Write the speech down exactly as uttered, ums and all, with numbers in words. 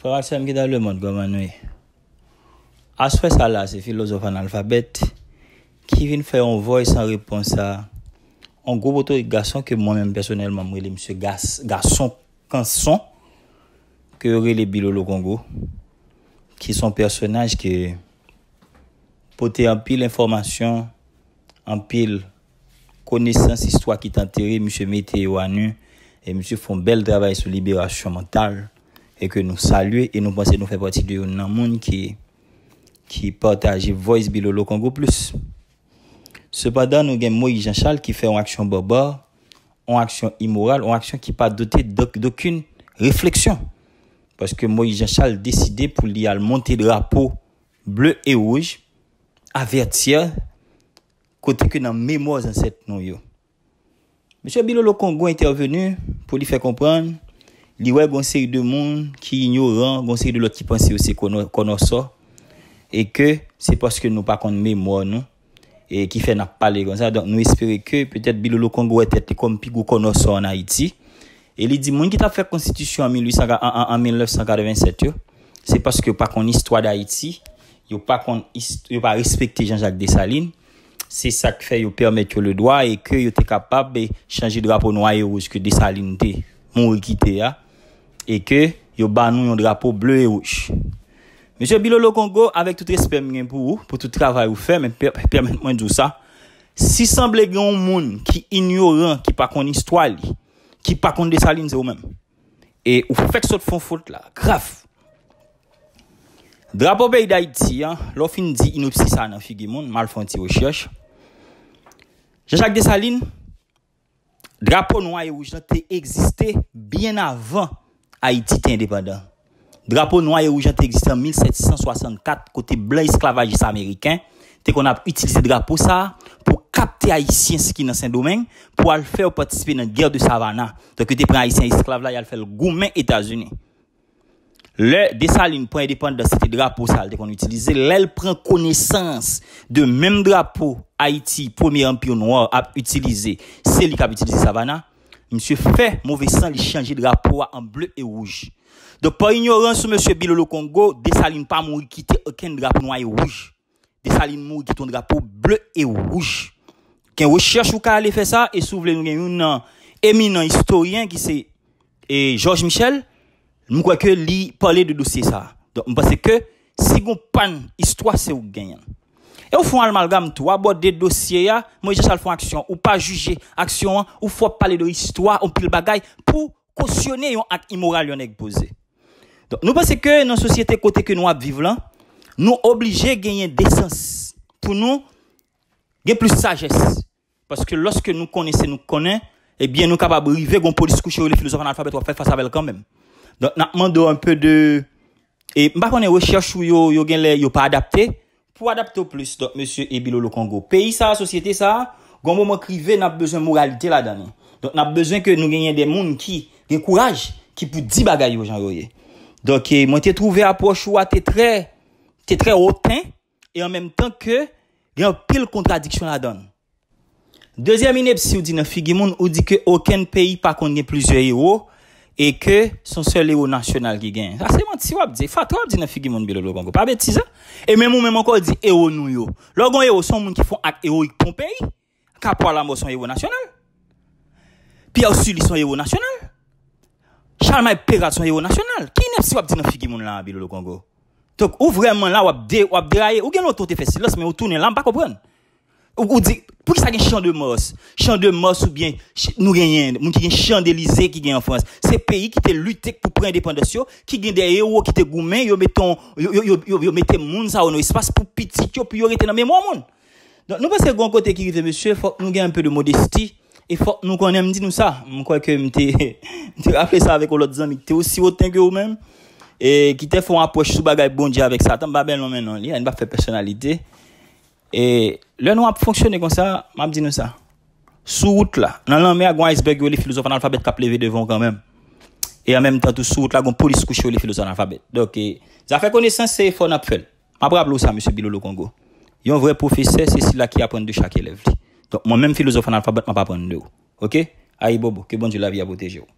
Frè ak sè m ki nan lemonn, kòman nou ye? Aswè sa la, se filozòf analfabèt ki vin fè yon voice an repons a yon gwo potorik gason ke mwen menm pèsonèlman m rele misye Gas, Gason Kanson, ke yo rele Bilolo Kongo, ki se yon pèsonaj ke pote anpil enfòmasyon, anpil konesans, istwa ki t antere, misye mete yo a nu, e misye fè yon bèl travay sou liberasyon mantal, e ke nou salye, e nou panse nou fè pati de youn nan moun ki, ki pataje voice Bilolo Kongo plis. Sepandan, nou gen Moïse Jean Charles ki fè yon aksyon baba, yon aksyon imoral, yon aksyon ki pa dote d-, dokin refleksyon. Paske Moïse Jean Charles deside pou li al monte drapo ble e wouj, avèti, kote ke nan memwa zansèt nou yo. Mesye Bilolo Kongo entèveni pou li fè konprann, li wè gon seri de moun ki inyoran, gon seri de lòt ki panse yo se kònò-, kònòsò, e ke se paske nou pa konn memwa nou, e ki fè n ap pale konsa. Donk, nou espere ke petèt Bilolo Kongo wè tèt li kòm pi gwo kònòsò ann Ayiti. E li di moun ki t ap fè konstitisyon an mil uit san, an, an, an mil nèf san katrevennsèt yo, se paske yo pa konn istwa Dayiti, yo pa konn ist-, yo pa respekte Jean-Jacques Dessalines. Se sa k fè yo pèmèt yo le dwa e ke yo te kapab, e, chanje drapo nwa e wouj ke Dessalines te mouri kite a, e ke yo ba nou yon drapo ble e wouj. Mesye Bilolo Kongo, avèk tout respè m gen pou ou, pou tout travay ou fè, men pè-, pèmèt mwen di w sa, si sanble gen yon moun ki inyoran, ki pa konn istwa li, ki pa konn Dessalines, se ou menm. E ou fèk sot fè yon fot la, grav. Drapo peyi Dayiti an, lè w fin di inepsi sa nan figi moun, m al fè yon ti rechèch. Jean-Jacques Dessalines, drapo nwa e wouj lan te egziste byen avan Ayiti te endepandan. Drapo nwa e wouj lan te egziste an mil sèt san swasannkat, kote blan esklavajis ameriken te konn ap itilize drapo sa a pou kapte Ayisyen ki nan Sendomeng, pou al fè yo patisipe nan gè de Savannah. Donk, yo te pran Ayisyen esklav la, y al fè l goumen Etazini. Lè Dessalines pran endepandans, se te drapo sa a l te konn itilize. Lè l pran konesans de menm drapo Ayiti, premye anpi nwa ap itilize, se li k ap itilize Savannah, misye fè move san, li chanje drapo a an ble e wouj. Donk, pa inyorans ou mesye Bilolo Kongo, Dessalines pa mouri kite okenn drapo nwa e wouj. Dessalines mouri kite yon drapo ble e wouj. Gen rechèch ou ka ale fè sa, e si w vle nou gen youn nan eminan istoryen ki se, e, Georges Michel, m kwè ke li pale de dosye sa a. Donk, m panse ke si gon pàn istwa, se ou k genyen l. E ou fè yon amalgam tou, abòde dosye a, Moïse Jean Charles fè yon aksyon, ou pa jije aksyon an, ou fè w ap pale de istwa, yon pil bagay, pou kosyone yon ak imoral yon nèg poze. Donk, nou panse ke nan sosyete kote ke nou ap viv lan, nou oblije genyen desans pou nou gen plis sajès. Paske lòske nou konnen se nou k konnen, ebyen, nou kapab rive gon polis kouche rele filozòf analfabèt, w ap fè fas avè l kanmenm. Donk, n ap mande w un peu de, e m pa konnen rechèch ou yo, yo genlè, yo pa adapte, pou adapte w plis, donk, mesye Bilolo Kongo. Peyi sa a, sosyete sa a, gon moman k rive, n ap bezwen moralite ladan li. Donk, n ap bezwen ke nou genyen de moun ki gen kouraj, ki pou di bagay yo jan yo ye. Donk, e, mwen te twouve apwòch ou a te trè, te trè oten, e an menm tan ke gen anpil kontradiksyon ladan l. Dezyèm inepsi ou di nan figi moun, ou di ke okenn peyi pa konn gen plizyè ewo e ke se yon sèl ewo nasyonal ki genyen. Sa se manti w ap di, fatra w ap di nan figi moun, Bilolo Kongo. Pa betize. E menm ou menm ankò w di ewo nou yo. Lè w gen yon ewo, se yon moun ki fè yon ak ewoyik pou yon peyi. Kapwa Lamò se yon ewo nasyonal. Pyè Sili se yon ewo nasyonal. Chalmay Peral se yon ewo nasyonal. Ki inepsi w ap di nan figi moun la, Bilolo Kongo? Donk, ou vrèman la, w ap de-, w ap deraye. Ou gen lontan w te fè silans, men ou tounen la, m pa konprann. Ou, ou di, poukisa gen Champ de Mars? Champ de Mars oubyen ch-, nou genyen moun ki gen Chandelize ki gen an Frans. Se peyi ki te lite pou pran endepandans yo, ki gen de ewo ki te goumen, yo mete yon, yo, yo, yo, yo, yo mete moun sa yo nan espas pou pitit yo, pou yo rete nan memwa moun. Donk, nou panse gen yon kote ki rive, mesye, fòk nou gen un peu de modestie, e fòk nou konnen, m di nou sa, m kwè ke m te, m te raple sa avèk yon lòt zanmi ki te osi oten ke ou menm, e ki te fè yon apwòch sou bagay Bondye avèk Satan, m pa bèl non men non li, n pa fè pèsonalite. E lè nou ap fonksyone konsa, m ap di nou sa. Sou wout la, nan lanmè a, gon iceberg yo rele filozòf analfabèt k ap leve devan w kanmenm. E an menm tan tou, sou wout la, gon polis kouche yo rele filozòf analfabèt. Donk, e, zafè konesans, se efò n ap fè l. M ap raple w sa, mesye Bilolo Kongo. Yon vrè pwofesè, se sila ki aprann de chak elèv li. Donk, mwen menm, filozòf analfabèt, m ap aprann de ou. Oke? Ayibobo, ke Bondye lavi a pwoteje w.